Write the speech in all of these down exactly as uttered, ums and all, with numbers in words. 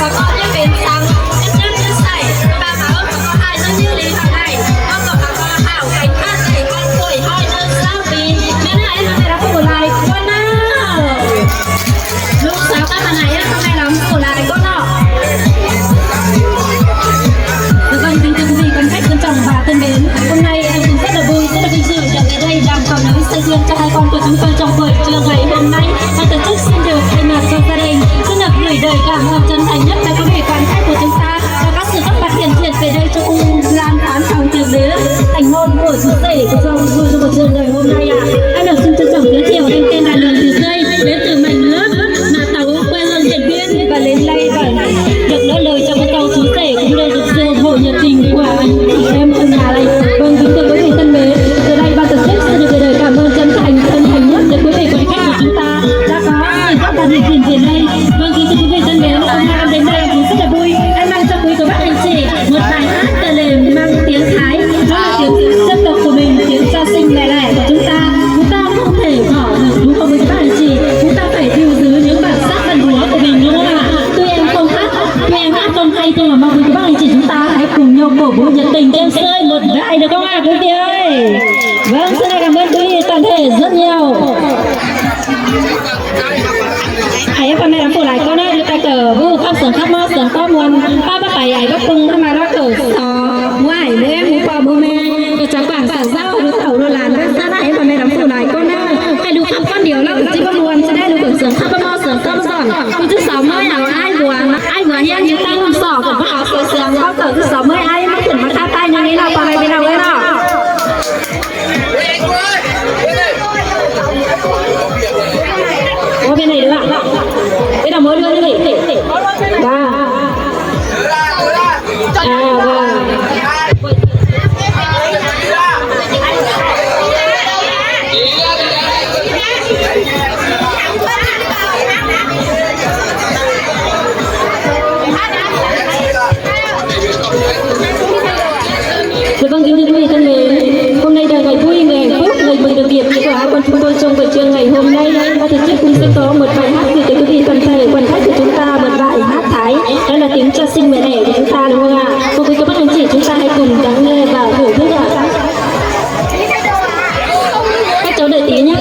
ꞌcọ ꞌnhá pên săng, ꞌchớ ꞌchớ sảy, ꞌva máư ꞌcọ ꞌhại ꞌnhá ꞌnhá đi hảư ꞌnị, ꞌcọ ꞌcọ hảư khay ꞌhại ꞌnị, ꞌcọ ꞌcoi ꞌhọi ꞌnhá ꞌsáo pi, ꞌmen ꞌnị ꞌmắn ꞌmắn ꞌmắn phủ lai ꞌcọ ꞌnhá. ꞌLụk sáo ꞌcọ ꞌmắn ꞌmắn ꞌmắn ꞌmắn phủ lai ꞌcọ ꞌnhá. Rồi vâng, kính thưa quý vị, quan khách trân trọng và thân mến, hôm nay em cũng rất là vui, rất là vinh dự được về đây làm cầu nối sẽ duyên cho hai con của chúng tôi trong buổi trưa ngày hôm nay. Ban tổ chức xin được thay mặt cho gia đình, xin được gửi lời cảm ơn chân thành nhất tới quý vị quan khách của chúng ta đã có sự góp mặt hiện diện về đây trong khu lan khán phòng tiệc đĩa thành môn của chú rể của Dòng Vui trong buổi trưa ngày hôm nay ạ. Em được xin trân trọng giới thiệu, em tên là Lường Thị Dây, đến từ Mảnh Lướt, Mã Tấu, quê hương Điện Biên và đến đây và được nói lời chào con dâu chú rể cũng như được sự ủng hộ nhiệt tình của anh chị em trong nhà đây. Vâng, kính thưa quý vị thân mến, từ đây ban tổ chức xin được gửi lời cảm ơn chân thành, chân thành nhất đến quý vị quan khách của chúng ta đã có sự góp mặt hiện diện đây. Vâng, kính thưa quý vị thân mến, hôm nay em đến đây em cũng rất là vui. Em mang cho quý cô bác anh chị một bài hát tài lẻ mang tiếng Thái, đó là tiếng dân tộc của mình, tiếng Cho Xinh Mẹ Đẻ của chúng ta. Chúng ta không thể bỏ được, đúng không quý cô bác anh chị? Chúng ta phải lưu giữ những bản sắc văn hóa của mình, đúng không ạ? Tuy em không hát, tuy em hát không hay thôi mà mong quý cô bác anh chị chúng ta hãy cùng nhau cổ vũ nhiệt tình thêm sơi một vai được không ạ, quý vị ơi? Vâng, xin cảm ơn quý vị toàn thể rất nhiều. Hãy ép ꞌva ꞌme đắm phủ lai ꞌcọ ꞌnhá, đi ta ꞌcọ ꞌvụ khắp sớng khắp ꞌmo sớng ꞌcọ ꞌmuôn, ꞌva báu pay ai báu ꞌpứng ꞌmá ꞌmá ꞌcọ so, ꞌmưa ai ꞌmưa ꞌmưa ꞌpo ꞌmưa ꞌme, ꞌcọ chả quảng xả ꞌdạu, đu tảu đu lan ꞌvạy ꞌsá ꞌnhá, ép ꞌva ꞌme đắm phủ lai ꞌcọ ꞌnhá. Hãy đu khắp ꞌcốn điêu ꞌlẹo ꞌcọ ꞌchí báu ꞌmuôn, ꞌchí đảy đu khửn sớng khắp ꞌmo sớng ꞌcọ ꞌmá dọn. ꞋChớ so ꞌmưa ai au ải ꞌva, ải ꞌva ꞌhiến dú ꞌtáng ꞌmắn so ꞌcọ ꞌva au soi sương ꞌcọ ꞌcọ ꞌchớ so ꞌmưa ai ꞌmá khửn ꞌmá khắp ꞌtoi ꞌnhắng ꞌnị ꞌnọ, ꞌpo ꞌme ꞌpi ꞌnọng ꞌnhắng ꞌnọ. Ủa, bên này được ạ? Bên nào mới đưa đi? Vâng. À, vâng. Dạ vâng, kính thưa quý vị thân mến, hôm nay là ngày vui, ngày hạnh phúc, ngày mừng được điểm của hai con chúng tôi trong buổi trưa ngày hôm nay. Ban tổ chức cũng sẽ có một bài hát gửi tới quý vị toàn thể quan khách của chúng ta, một bài hát Thái, đó là tiếng Cho Xinh Mẹ Đẻ của chúng ta, đúng không ạ? Mời quý cô bác anh chị chúng ta hãy cùng lắng nghe và thưởng thức ạ. Các cháu đợi tí nhé.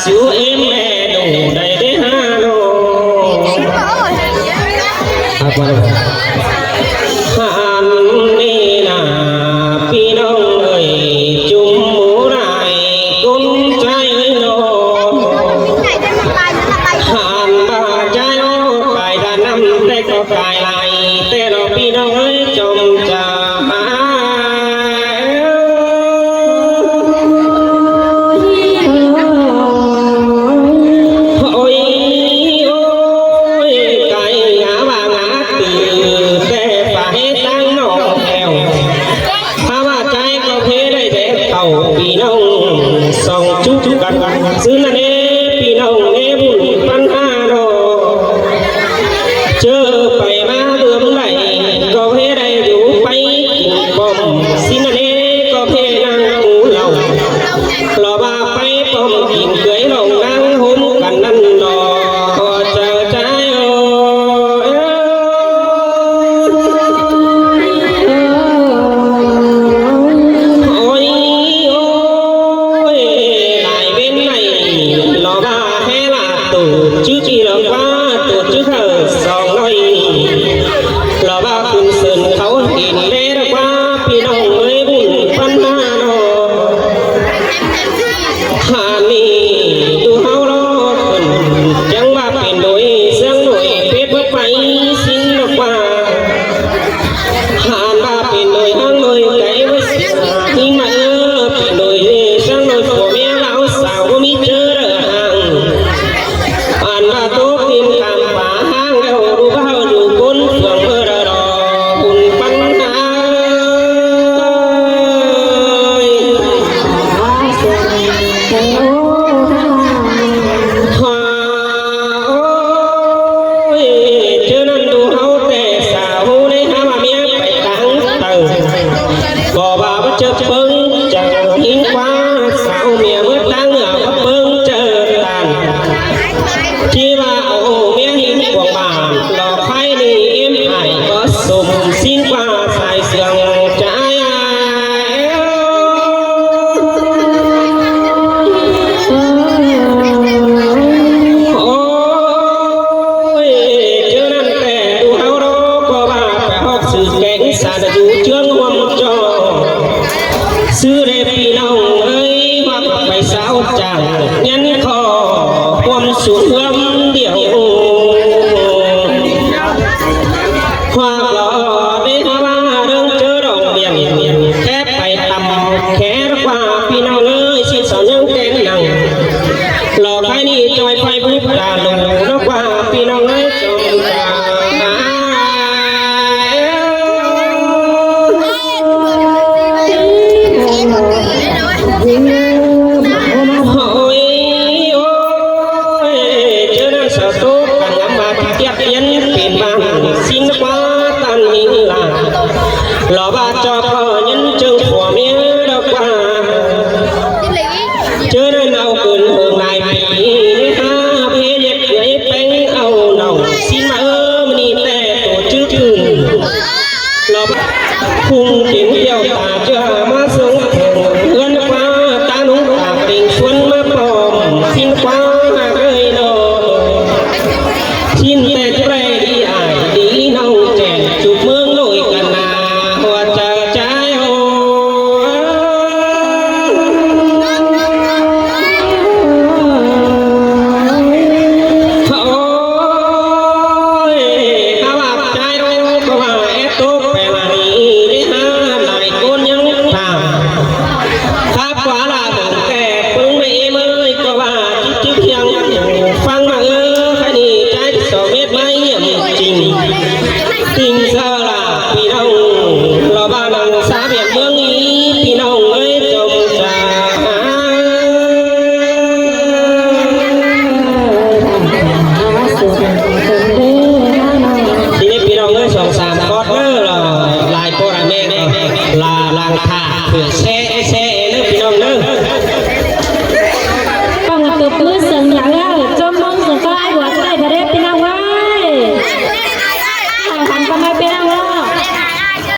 Su êm mẹ đủ đầy đế ha nô. Hăn ꞌnị nả ꞌpi ꞌnọng ơi, ꞌchum mú lai ꞌcốn ꞌchái ơi nô. Hăn ꞌva ꞌchái ꞌnọ, pay đa ꞌnặm té ꞌcọ pay lai, té ꞌnọ ꞌpi ꞌnọng ơi, ꞌchom chaư. Ôi, ôi, cái ngã ba ngã từ té pá hé tăng nọ eo. Há ba ꞌchái ꞌcọ phế đảy té khảu ꞌpi ꞌnọng song chúc căn. Sư ꞌnặn ế ꞌpi ꞌnọng ế bun ꞌpắn ha nọ. ꞌChớ pay ꞌmá bươn đảy ꞌcọ phế đảy dú pay kin pom. Sư ꞌnặn ế ꞌcọ phế ꞌnăng ú lảu. Lo ba pay pom kin cưới lòng ꞌnăng hôm căn ꞌnặn lo. Ơ, chaư ꞌchái ơi. Ôi, ôi, lai bên ꞌnị lo ba hé ꞌlạ tổ chức ꞌnị lo ꞌquá tổ chức hảư song ꞌnọi. Lo ba khửn sưn khảu kin đé lo ꞌquá ꞌpi ꞌnọng ơi bun ꞌpắn ha nọ. Hăn ꞌnị ꞌdu ꞌháu lo khửn chắng ba pên đuổi ꞌsướng đuổi pết bớt pay sính lo ꞌquá. Hăn ba pên đuổi ꞌháng đuổi cáy bớt ꞌsướng ꞌnị ꞌmá ơ, pên đuổi ꞌsướng đuổi phua ꞌmía báu sáo báu ꞌmí ꞌchớ đa ꞌháng. Hăn ba tốc tin kham pá ꞌháng eo ꞌdu báu ꞌhụ ꞌcốn phường bơ đa đo bun ꞌpắn ha. Ôi, ꞌchớ ꞌnặn ꞌdu ꞌháu té sáo ꞌnị há ba ꞌmía pay táng taư. ꞌCọ ba báu ꞌchớ ꞌpứng chaư ꞌhính ꞌquá sáo ꞌmía báu táng ꞌngọ báu ꞌpứng chaư ꞌtan. ꞌChí ba au ꞌmía ꞌhính cuông bản lo khay ꞌnị ꞌếm ải báu sum sính ꞌquá sai sương ꞌchái ải. Ôi, ꞌchớ ꞌnặn té ꞌdu ꞌháu đó ꞌcọ ba pay hốc sư kéng sa đa dú ꞌchương ꞌhuôm ꞌchọ. Sư đe ꞌpi ꞌnọng ơi, ꞌhuôm pay sáo chang nhắn khó ꞌhuôm sung ꞌhướm